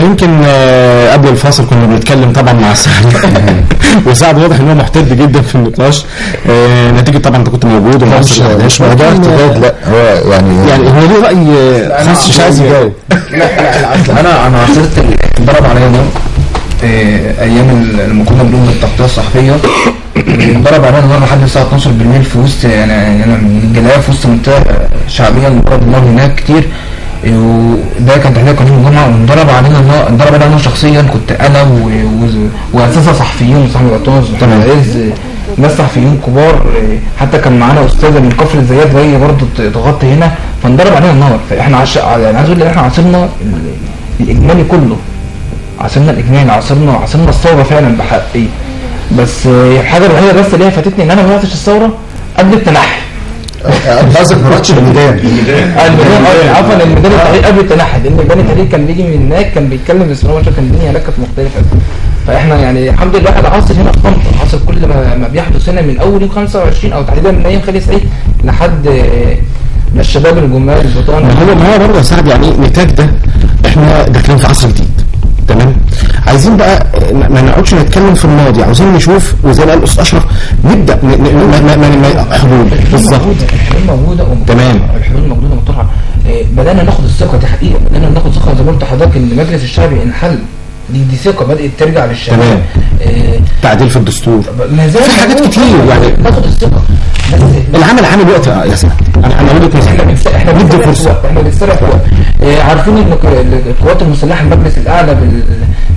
يمكن قبل الفاصل كنا بنتكلم طبعا مع سعد وسعد واضح ان هو محتد جدا في النقاش، نتيجة طبعا انت كنت موجود. مش موضوع احتداد، لا هو يعني هو ليه راي خاص مش عايز يجاوب. لا انا عاصرت اتضرب عليا نار ايام لما كنا بنقوم بالتغطيه الصحفية، انضرب علينا النار لحد الساعة 12 بالليل في وسط، يعني انا من الجلايه في وسط منطقة شعبية، انضرب النار هناك كتير، وده كان تحديدا كان يوم الجمعة، وانضرب علينا النار، انضرب علينا شخصيا، كنت انا واساسا صحفيين وصاحب العطاس ومحمد عز، ناس صحفيين كبار، حتى كان معانا استاذه من كفر الزيات جاية برضه تغطي هنا، فانضرب علينا النار. فاحنا يعني عايز اقول ان احنا عاصرنا الاجمالي كله، عاصرنا الاجمالي، عاصرنا الثورة فعلا بحقي. بس الحاجة الوحيدة بس اللي هي فاتتني ان انا ما رحتش الثورة قبل التنحي. قصدك ما رحتش الميدان؟ عفوا الميدان التحرير قبل التنحي، لان ميدان التحرير كان بيجي من هناك، كان بيتكلم بس كان الدنيا هناك كانت مختلفة. فاحنا يعني الحمد لله الواحد عاصر هنا في طنطا، عاصر كل ما بيحدث هنا من اول يوم 25 او تحديدا من ايام خالد سعيد لحد ما الشباب الجمال بتوعنا. ما هو برضه يا سعد يعني نتاج ده احنا داخلين في عصر جديد، تمام؟ عايزين بقى ما نقعدش نتكلم في الماضي، عاوزين نشوف وزي ما قال الاستاذ اشرف نبدا حلول. بالظبط الحلول موجودة، تمام، الحلول موجودة ومطروحه. بدانا ناخد الثقة، دي حقيقة، بدانا ناخد ثقة زي ما قلت لحضرتك ان مجلس الشعبي انحل، دي ثقة بدات ترجع للشباب. تمام، تعديل في الدستور، في حاجات كتير يعني ناخد الثقة. بس العمل عامل وقت يا سعد، انا اقول لك احنا بندي فرصة، احنا بنسرع وقت. عارفين ان القوات المسلحة المجلس الاعلى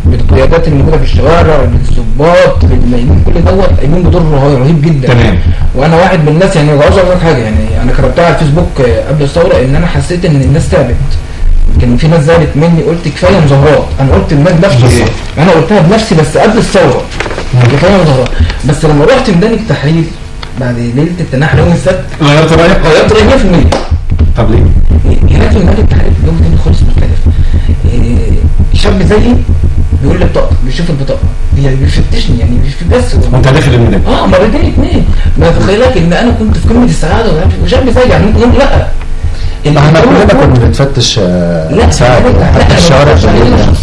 بالقيادات الموجودة في الشوارع، بالظباط، بالميدان، كل دوت قايمين بدور رهيب جدا. تمام. وانا واحد من الناس يعني عاوز اقول لك حاجة، يعني انا كتبتها على الفيسبوك قبل الثورة ان انا حسيت ان الناس تعبت، كان في ناس زعلت مني، قلت كفاية مظاهرات، انا قلت بنفسي، انا قلتها بنفسي بس قبل الثورة، كفاية مظاهرات. بس لما رحت ميدان التحرير بعد ليلة التنحي يوم السبت غيرت رايك؟ غيرت رايي 100%. طب ليه؟ هناك في ميدان التحرير جو تاني خالص مختلف. شاب زيي بيقول لي بطاقتك، بيشوف البطاقة، يعني بيفتشني، يعني بس انت داخل الميدان مرتين اتنين. ما تخيلك ان انا كنت في قمة السعادة وشاب زيي، يعني ممكن اقول لا احنا كلنا كنا بنتفتش ساعات حتى الشوارع اللجان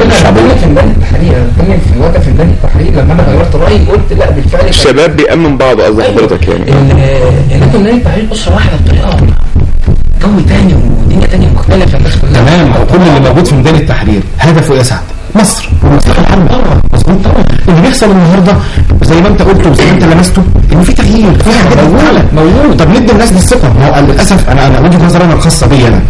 الشعبية في ميدان التحرير. انا بتكلم في الوقت في ميدان التحرير لما انا غيرت رايي قلت لا بالفعل الشباب بيأمن بعض. قصدي حضرتك يعني هناك ميدان التحرير اسره واحدة بطريقة جو تاني ودنيا تانية مختلفة الناس كلها. تمام. وكل اللي موجود في ميدان التحرير هدفه يا سعد مصر والمصلحة العامة. مظبوط. اللي بيحصل النهارده زي ما انت قلت وزي ما انت لمسته ان في تغيير، في حاجات موجودة. طب ندي الناس دي الثقة. ما هو للاسف انا وجهه نظري انا الخاصة بيا، انا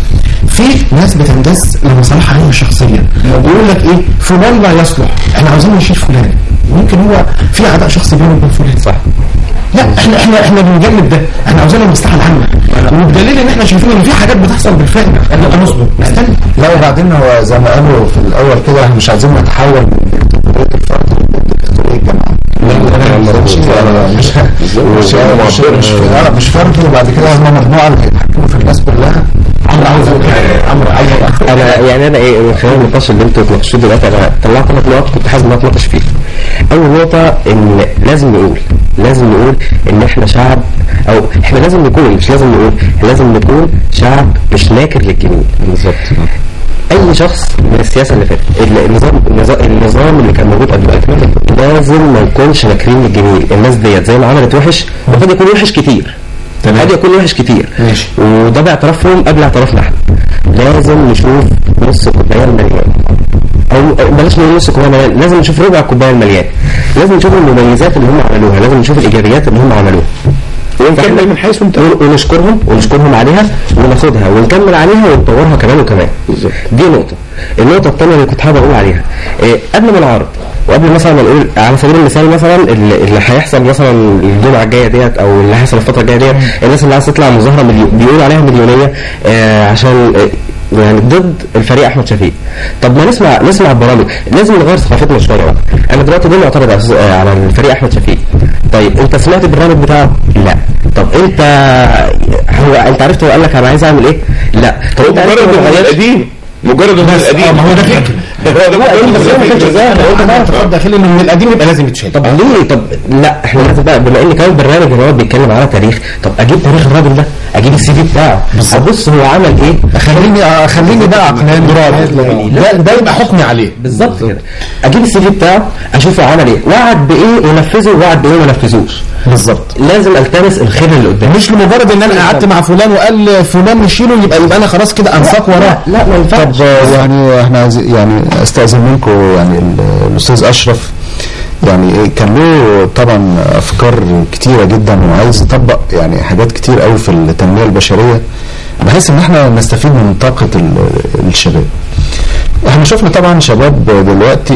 في ناس بتندس لمصالحها هي الشخصية، بيقول لك ايه فلان لا يصلح، احنا عاوزين نشيل فلان، ممكن هو في عداء شخصي بينه وبين فلان. صح. لا احنا بنجنب ده، احنا عاوزين المصلحة العامة، وبدليل ان احنا شايفين ان في حاجات بتحصل بالفعل احنا نصبر نستنى. لا وبعدين هو زي ما قالوا في الاول كده احنا مش عايزين نتحول من ديكتاتوريه الفرد لديكتاتوريه الجماعة. مش فرد وبعد كده هم مجموعة اللي هيتحكموا في الناس كلها. عمرو عاوز عمرو عايز انا يعني انا ايه من خلال النقاش اللي انتوا اتناقشتوه دلوقتي انا طلعت 3 نقط كنت حاسس ان انا اتناقش فيها. اول نقطة ان لازم نقول ان احنا شعب، او احنا لازم نكون، مش لازم نقول، لازم نكون شعب مش ناكر للجميل. بالظبط. اي شخص من السياسة اللي فاتت، النظام اللي كان موجود قبل كده، لازم ما نكونش ناكرين للجميل. الناس ديت زي ما عملت وحش وقد يكون وحش كتير، قد يكون وحش كتير، ماشي، وده باعترافهم قبل اعترافنا احنا. لازم نشوف نص كوباية المليان، او بلاش نقول نص كوباية مليان، لازم نشوف ربع كوباية المليان، لازم نشوف المميزات اللي هم عملوها، لازم نشوف الايجابيات اللي هم عملوها، ونكمل من حيث انت، ونشكرهم عليها وناخدها ونكمل عليها ونطورها كمان وكمان. دي نقطة. النقطة الثانية اللي كنت حابب اقول عليها إيه، قبل ما نعرض وقبل مثلا ما نقول على سبيل المثال مثلا اللي هيحصل مثلا الجمعة الجاية ديت او اللي هيحصل الفترة الجاية ديت، الناس اللي عايزه تطلع مظاهره بيقولوا عليها مليونيه عشان يعني ضد الفريق احمد شفيق. طب ما نسمع البرامج، لازم نغير ثقافتنا شوية بقى. انا دلوقتي ليه معترض على الفريق احمد شفيق؟ طيب انت سمعت البرنامج بتاعه؟ لا. طب انت هو انت عرفت هو قال لك انا عايز اعمل ايه؟ لا. طب انت مجرد القديم، مجرد القديم. ما هو ده فكر، هو قديم بس هو ما كانش ظاهر. انت بقى اعتقاد داخلي ان من القديم يبقى لازم يتشال. طب ليه؟ طب لا احنا لازم بقى، بما ان كمان برنامج ان هو بيتكلم على تاريخ، طب اجيب تاريخ الراجل ده، اجيب ال CV بتاعه، ابص هو عمل ايه، خليني بقى عقلاني، ده يبقى حكمي عليه بالظبط كده. اجيب ال CV بتاعه، اشوفه عمل ايه، وعد بايه ونفذه، وعد بايه وما نفذوش. بالظبط. لازم التمس الخير اللي قدامي، مش لمجرد ان انا قعدت مع فلان وقال فلان نشيله يبقى انا خلاص كده انساق وراه. لا ما ينفعش. طب يعني احنا يعني استاذن منكم، يعني الاستاذ اشرف يعني كان له طبعا افكار كتيرة جدا وعايز يطبق يعني حاجات كتير قوي في التنمية البشرية بحيث ان احنا نستفيد من طاقة الشباب. احنا شفنا طبعا شباب دلوقتي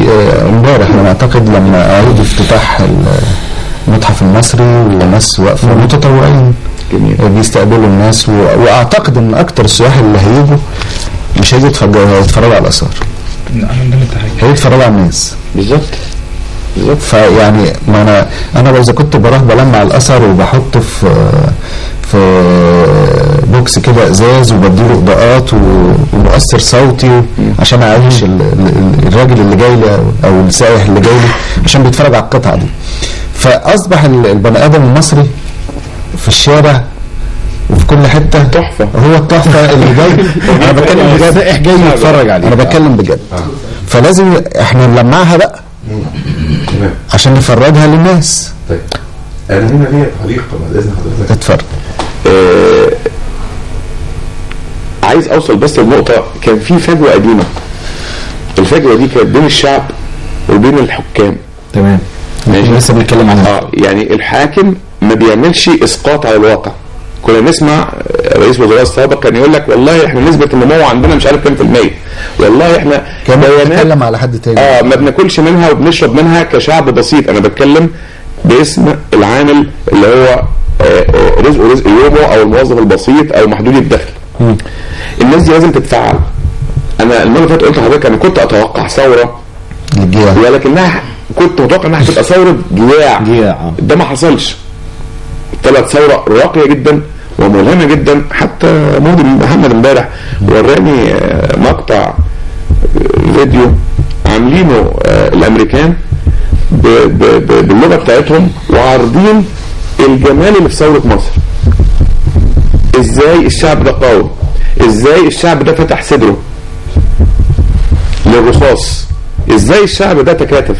امبارح انا اعتقد لما اعيد افتتاح المتحف المصري وناس واقفة متطوعين بيستقبلوا الناس، واعتقد ان اكتر السياح اللي هيجوا مش هيجوا يتفرجوا على الاثار، هيجوا يتفرجوا على الناس. بالظبط. فيعني ما انا اذا كنت بروح بلمع الاثر وبحطه في box كده ازاز وبديله اضاءات ومؤثر صوتي عشان اعيش الراجل اللي جاي لي او السائح اللي جاي لي عشان بيتفرج على القطعة دي. فاصبح البني ادم المصري في الشارع وفي كل حتة تحفة، هو التحفة اللي جاي. انا بتكلم بجد، السائح جاي يتفرج عليه، انا بتكلم بجد. فلازم احنا نلمعها بقى عشان نفرجها للناس. طيب انا هنا ليا تعليق بعد اذن حضرتك. اتفضل. عايز اوصل بس لنقطة، كان في فجوة قديمة، الفجوة دي كانت بين الشعب وبين الحكام. تمام، ماشي، لسه بنتكلم عنها. يعني الحاكم ما بيعملش اسقاط على الواقع. كنا نسمع رئيس وزراء السابق كان يقول لك والله احنا نسبه النمو عندنا مش عارف كام في المية، والله احنا كان بيتكلم على حد تاني، ما بناكلش منها وبنشرب منها كشعب بسيط. انا بتكلم باسم العامل اللي هو رزقه رزق يومه، او الموظف البسيط، او محدود الدخل. الناس دي لازم تتفاعل. انا المرة اللي فاتت قلت لحضرتك انا كنت اتوقع ثورة للجياع، ولكنها كنت متوقع انها هتبقى ثورة جياع. ده ما حصلش. طلعت ثورة راقية جدا وملهمه جدا. حتى مودي محمد امبارح وراني مقطع فيديو عاملينه الامريكان باللغة بتاعتهم، وعارضين الجمال اللي في ثورة مصر، ازاي الشعب ده قاوم، ازاي الشعب ده فتح صدره للرصاص، ازاي الشعب ده تكاتف،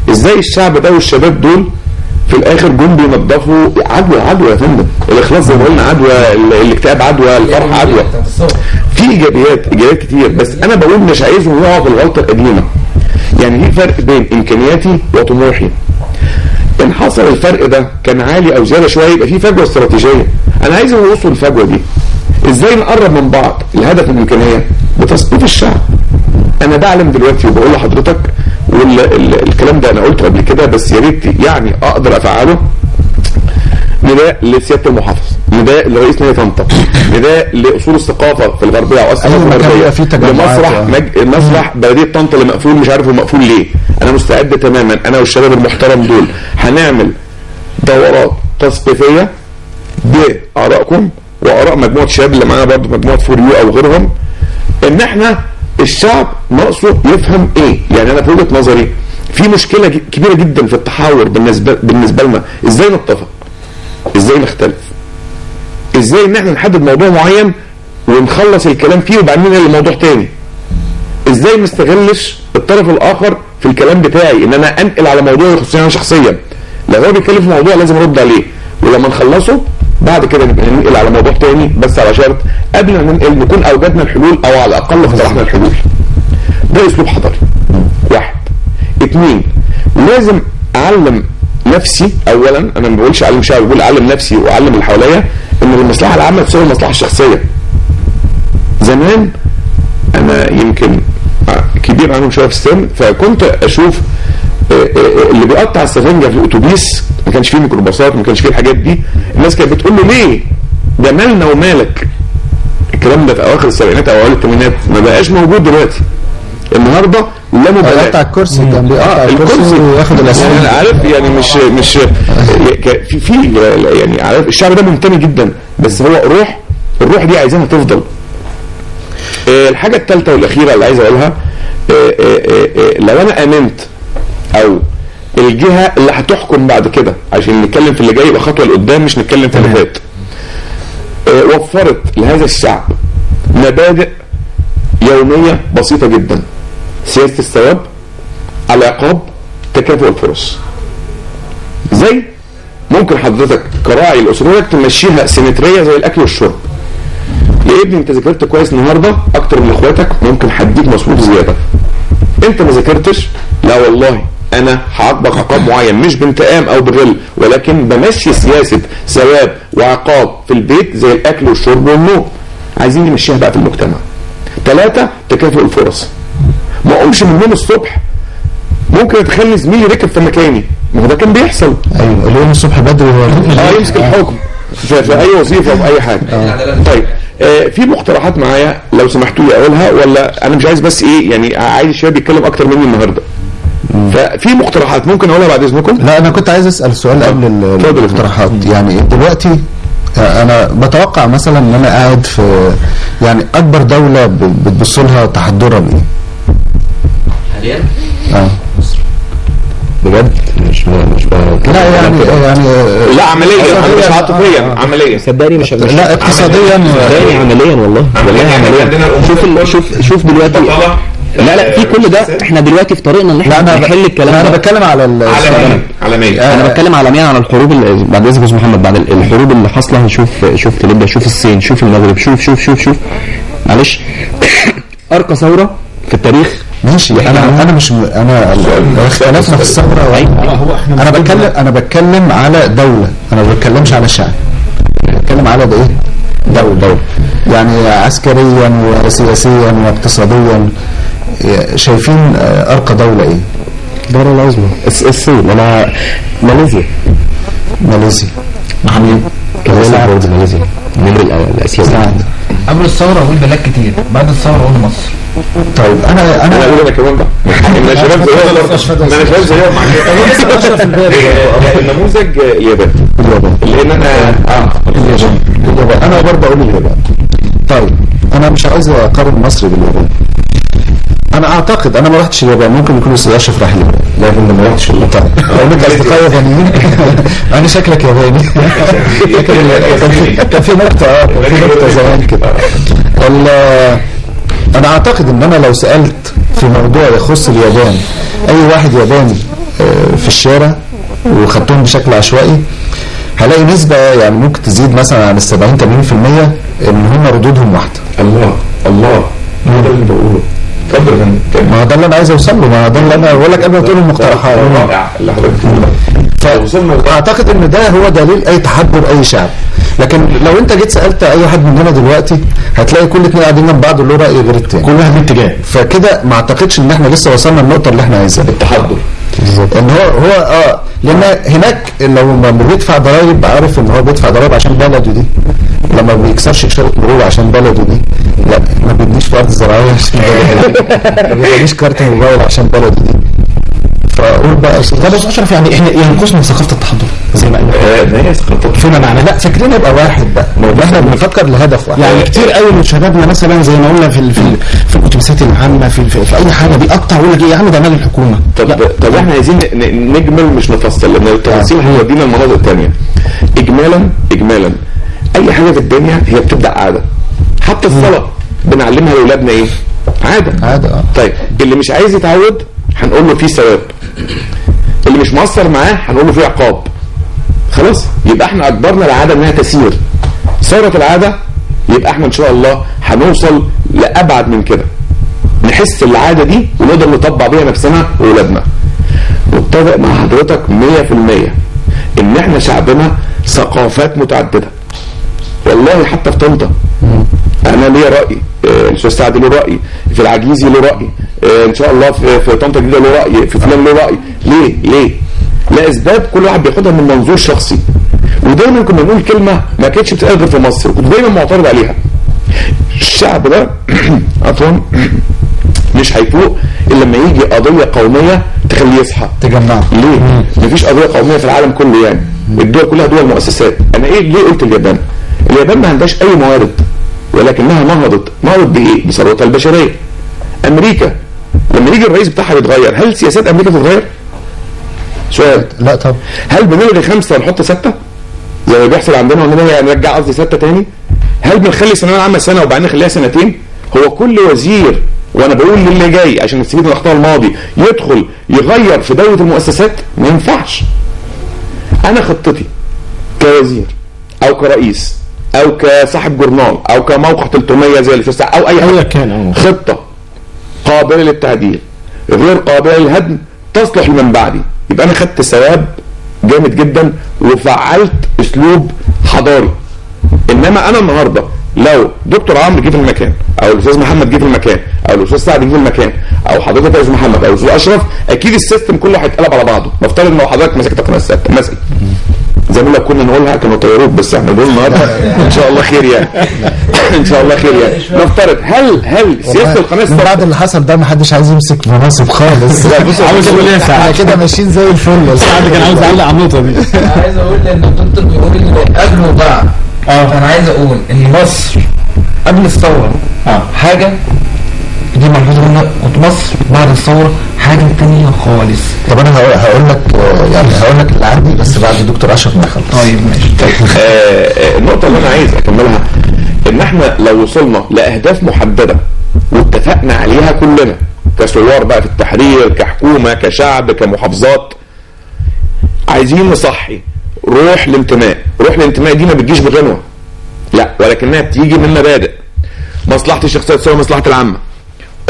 ازاي الشعب ده والشباب دول في الاخر جم بينظفوا. عدوى يا فندم، الاخلاص زي ما قلنا عدوى، الاكتئاب عدوى، الفرح عدوى. في ايجابيات كتير، بس انا بقول مش عايزهم يقعوا في الغلطة القديمة. يعني في فرق بين امكانياتي وطموحي. ان حصل الفرق ده كان عالي او زيادة شوية يبقى في فجوة استراتيجية. انا عايز اوصل الفجوة دي. ازاي نقرب من بعض؟ الهدف من الامكانية بتثقيف الشعب. انا بعلم دلوقتي وبقول لحضرتك، والكلام ده انا قلته قبل كده بس يا ريت يعني اقدر افعله، نداء لسياده المحافظ، نداء لرئيس نادي طنطا، نداء لاصول الثقافة في الغربية او الثقافة الغربية، لمسرح مسرح بلديه طنطا اللي مقفول مش عارف هو مقفول ليه. انا مستعد تماما، انا والشباب المحترم دول هنعمل دورات تثقيفيه بارائكم واراء مجموعة الشباب اللي معانا برضه، مجموعة For You او غيرهم، ان احنا الشعب ناقصه يفهم ايه. يعني انا في وجهه نظري في مشكلة كبيرة جدا في التحاور بالنسبة لنا، ازاي نتفق، ازاي نختلف، ازاي ان احنا نحدد موضوع معين ونخلص الكلام فيه وبعدين ننقل لموضوع تاني، ازاي ما استغلش الطرف الاخر في الكلام بتاعي، ان انا انقل على موضوع يخصني انا شخصيا. لو هو بيتكلم في موضوع لازم ارد عليه، ولما نخلصه بعد كده نبقى ننقل على موضوع تاني، بس على شرط قبل ما ننقل نكون اوجدنا الحلول او على الاقل اقترحنا الحلول. ده اسلوب حضاري. واحد. اتنين، لازم اعلم نفسي اولا، انا ما بقولش اعلم شعبي، بقول اعلم نفسي واعلم اللي حواليا ان المصلحة العامة تساوي المصلحة الشخصية. زمان انا يمكن كبير عنهم شوية في السن، فكنت اشوف اللي بيقطع السفنجه في الاتوبيس، ما كانش فيه ميكروباصات، ما كانش فيه الحاجات دي، الناس كانت بتقول له ليه؟ ده مالنا ومالك. الكلام ده في اواخر السبعينات او اوائل الثمانينات، ما بقاش موجود دلوقتي. النهارده لا مبالاة. بيقطع الكرسي، كان بيقطع الكرسي وياخد الاسئلة. يعني عارف، يعني مش في يعني عارف الشعب ده منتمي جدا، بس هو روح، الروح دي عايزينها تفضل. الحاجة الثالثة والاخيرة اللي عايز اقولها، لو انا امنت او الجهة اللي هتحكم بعد كده، عشان نتكلم في اللي جاي يبقى خطوة لقدام مش نتكلم في اللي فات، وفرت لهذا الشعب مبادئ يومية بسيطة جدا: سياسة الثواب، العقاب، تكافؤ الفرص. زي ممكن حضرتك كراعي لاسرتك تمشيها سيمتريه زي الاكل والشرب. يا ابني انت ذاكرت كويس النهارده اكتر من اخواتك، ممكن هديك مصروف زيادة. انت ما ذاكرتش، لا والله انا هعاقبك عقاب معين، مش بانتقام او بغل، ولكن بمشي سياسة ثواب وعقاب في البيت زي الاكل والشرب والنوم. عايزين نمشيها بقى في المجتمع. 3، تكافؤ الفرص. ما اقومش من النوم الصبح ممكن اتخلي زميلي ركب في مكاني، ما هو ده كان بيحصل. ايوه، اللي هو الصبح بدري هو يمسك الحكم في اي وظيفة وفي اي حاجة. طيب في مقترحات معايا لو سمحتوا لي اقولها، ولا انا مش عايز بس ايه يعني، عايز الشباب يتكلم اكتر مني النهارده. ففي مقترحات ممكن اقولها بعد اذنكم؟ لا، انا كنت عايز اسال سؤال قبل المقترحات. يعني دلوقتي انا بتوقع مثلا ان انا قاعد في يعني اكبر دولة بتبص لها تحضرا ايه حاليا؟ مصر. بجد مش لا يعني لا عمليا، انا مش عاطفيا، عمليا صدقني مش لا اقتصاديا، صدقني عمليا، والله عمليا. شوف دلوقتي، لا في كل ده احنا دلوقتي في طريقنا ان احنا نحل الكلام ده. انا بتكلم على عالميا، انا بتكلم عالميا على الحروب اللي بعد اذنك يا استاذ محمد، بعد الحروب اللي حاصله. شوف ليبيا، شوف الصين، شوف المغرب، شوف شوف شوف شوف معلش ارقى ثورة في التاريخ. ماشي، انا مش انا اختلفنا في الثورة. انا بتكلم على دولة، انا ما بتكلمش على شعب، بتكلم على ده ايه؟ دولة يعني عسكريا وسياسيا واقتصاديا. شايفين ارقى دولة ايه؟ الدولة العظمى الصين. انا ماليزيا. ماليزيا كذلك برضه ماليزيا من الاسيوية. قبل الثورة اقول بلاد كتير، بعد الثورة اقول مصر. طيب انا اقول انا كمان بقى، انا شباب زيهم، انا شباب زيهم. النموذج اليابان. لان انا اليابان، انا برضه اقول اليابان. طيب انا مش عايز اقارن مصر باليابان. انا اعتقد، انا ما رحتش اليابان، ممكن يكون الاستاذ اشرف راح اليابان. لا يا فندم ما رحتش. طيب لو لك اصدقاء يابانيين، انا شكلك ياباني. كان في نكتة، كان في نكتة زمان كده. انا اعتقد ان انا لو سالت في موضوع يخص اليابان اي واحد ياباني في الشارع وخدتهم بشكل عشوائي، هلاقي نسبه يعني ممكن تزيد مثلا عن 70 80% ان هم ردودهم واحدة. الله الله، هو ده اللي بقوله. اتفضل يا فندم. ما ده اللي انا عايز اوصل له، ما ده اللي انا بقول لك قبل ما تقول المقترحات. رائع اللي حضرتك بتقوله. فاعتقد ان ده هو دليل اي تحضر اي شعب. لكن لو انت جيت سالت اي حد مننا دلوقتي هتلاقي كل اتنين قاعدين جنب بعض له راي غير التاني، كل واحد اتجاه. فكده ما اعتقدش ان احنا لسه وصلنا للنقطة اللي احنا عايزينها، التحضر بالظبط. ان هو لان هناك لو ما بيدفع ضرايب عارف ان هو بيدفع ضرايب عشان بلده دي، لما بيكسرش اشارة مرور عشان بلده دي، لا ما بيبنيش في ارض زراعية عشان بلده دي، ما بيبنيش كارت موبايل عشان بلده دي. فاقول بقى لا بس اشرف، يعني احنا ينقصنا ثقافة التحضر زي ما قلنا فيما معنى. لا فكرنا يبقى واحد بقى، احنا بنفكر لهدف واحد. يعني كتير قوي من شبابنا مثلا زي ما قلنا في في الاتوبيسات العامة في اي حاجة بيقطع ويقول لك ايه يا عم ده مال الحكومة. طب احنا عايزين نجمل مش نفصل، لان التفاصيل هيودينا لمناطق ثانية. اجمالا اي حاجة في الدنيا هي بتبدا عادة، حتى الصلاة بنعلمها لاولادنا ايه؟ عادة. طيب اللي مش عايز يتعود هنقول له فيه ثواب، اللي مش مقصر معاه هنقول له فيه عقاب. خلاص يبقى احنا اجبرنا العادة انها تسير، صارت العادة، يبقى احنا ان شاء الله هنوصل لابعد من كده، نحس العادة دي ونقدر نطبع بيها نفسنا واولادنا. متفق مع حضرتك 100% ان احنا شعبنا ثقافات متعددة. والله حتى في طنطا انا ليا راي، الاستاذ سعد له راي، في العجيزي له راي، ان شاء الله في طنطا الجديدة له راي، في فلان له راي. ليه؟ لاسباب كل واحد بياخدها من منظور شخصي. ودايما كنا بنقول كلمة ما كانتش بتتقال غير في مصر، كنت دايما معترض عليها. الشعب ده عفوا مش هيفوق الا لما يجي قضية قومية تخليه يصحى، تجمعه. ليه؟ مفيش قضية قومية في العالم كله، يعني الدول كلها دول مؤسسات. انا ايه ليه قلت اليابان؟ اليابان ما عندهاش اي موارد، ولكنها نهضت. نهضت بايه؟ بثروتها البشرية. امريكا لما يجي الرئيس بتاعها بيتغير، هل سياسات امريكا بتتغير؟ سؤال. لا طب هل بنلغي 5 ونحط 6 زي ما بيحصل عندنا، ونرجع نرجع قصدي 6 تاني؟ هل بنخلي الثانوية العامة سنة وبعدين نخليها سنتين؟ هو كل وزير، وانا بقول للي جاي عشان نستفيد من اخطاء الماضي، يدخل يغير في دولة المؤسسات؟ ما ينفعش. انا خطتي كوزير او كرئيس او كصاحب جورنال او كموقع 300 زي اللي في او اي حاجة كان، خطه قابله للتعديل غير قابله للهدم تصلح لمن بعدي. يبقى انا خدت ثواب جامد جدا وفعلت اسلوب حضاري. انما انا النهارده لو دكتور عمرو جه في المكان، او الاستاذ محمد جه في المكان، او الاستاذ سعد جه في المكان، او حضرتك يا استاذ محمد، او الاستاذ اشرف، اكيد ال system كله هيتقلب على بعضه. نفترض ان حضرتك مسكت القناة السادسة مثلا، زي ما لو كنا نقولها كانوا طيروك، بس احنا بنقول النهارده ان شاء الله خير يعني. ان شاء الله خير يعني. نفترض هل سياسة القناة السادسة بعد اللي حصل ده ما حدش عايز يمسك مناصب خالص. لا بص، عاوز اقول ايه يا سعد؟ احنا كده ماشيين زي الفل. سعد كان عاوز يعلق على النقطة دي. عايز اقول ان الدكتور بيقول قبل وبعد. انا عايز اقول ان مصر قبل الثورة حاجة، دي ملحوظة منها، مصر بعد الثورة حاجة ثانية خالص. طب انا هقول لك يعني هقول لك اللي عندي بس بعد الدكتور اشرف ما يخلص. طيب ماشي. طيب النقطة اللي انا عايز اكملها ان احنا لو وصلنا لاهداف محددة واتفقنا عليها كلنا كثوار بقى في التحرير، كحكومة، كشعب، كمحافظات، عايزين نصحي روح الانتماء. روح الانتماء دي ما بتجيش بغنوه، لا، ولكنها بتيجي من مبادئ. مصلحتي الشخصية تساوي مصلحتي العامة.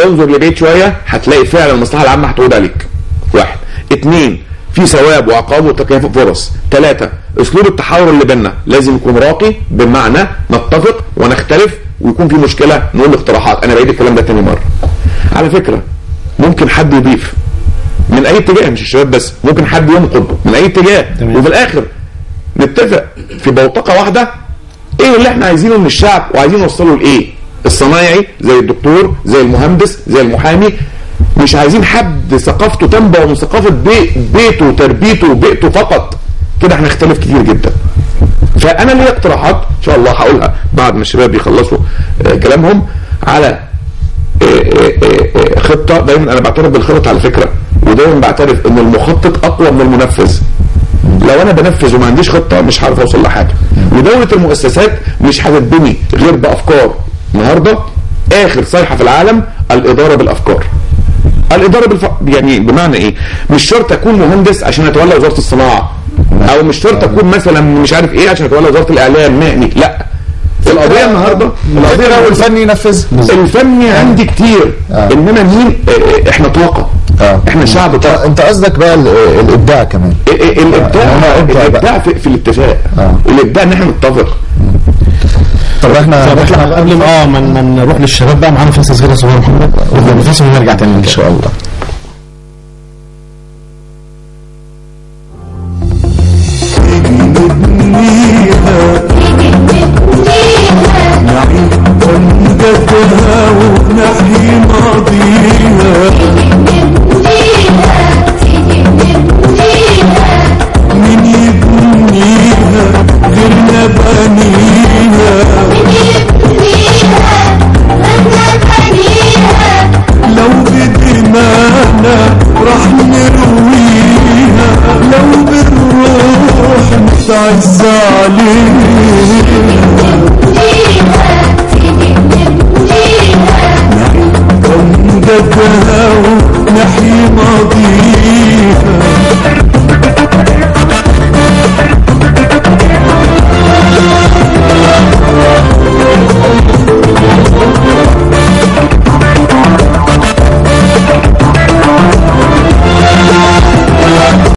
انظر لبعيد شوية هتلاقي فعلا المصلحة العامة هتعود عليك. 1، 2، في ثواب وعقاب وتكافؤ فرص. 3، اسلوب التحاور اللي بينا لازم يكون راقي، بمعنى نتفق ونختلف ويكون في مشكلة نقول اقتراحات. انا بعيد الكلام ده تاني مرة. على فكرة ممكن حد يضيف من اي اتجاه، مش الشباب بس، ممكن حد ينقد من اي اتجاه، وفي الاخر نتفق في بوتقه واحدة ايه اللي احنا عايزينه من الشعب وعايزين نوصله لايه. الصنايعي زي الدكتور زي المهندس زي المحامي، مش عايزين حد ثقافته تنبع من ثقافة بيته وتربيته وبيئته فقط. كده هنختلف كتير جدا. فانا ليا اقتراحات ان شاء الله هقولها بعد ما الشباب يخلصوا كلامهم على خطه. دايما انا بعترف بالخطط على فكرة، ودايما بعترف ان المخطط اقوى من المنفذ. لو انا بنفذ وما عنديش خطه مش هعرف اوصل لحاجة. ودولة المؤسسات مش هتتبني غير بافكار. النهارده اخر صيحة في العالم الادارة بالافكار. الادارة يعني بمعنى ايه؟ مش شرط اكون مهندس عشان اتولى وزارة الصناعة، او مش شرط اكون مثلا مش عارف ايه عشان اتولى وزارة الاعلام مهني، لا. القضية النهارده القضية هو الفني ينفذ. الفني عندي كتير، انما مين؟ احنا طاقة، احنا شعب طاقة. انت قصدك بقى الابداع كمان. الابداع، الابداع في الاتفاق، الابداع ان احنا نتفق. طب احنا نطلع قبل ما نروح للشباب بقى، معانا فاصل صغير صغير محمد، ناخد فاصل ونرجع تاني ان شاء الله. عز عليها.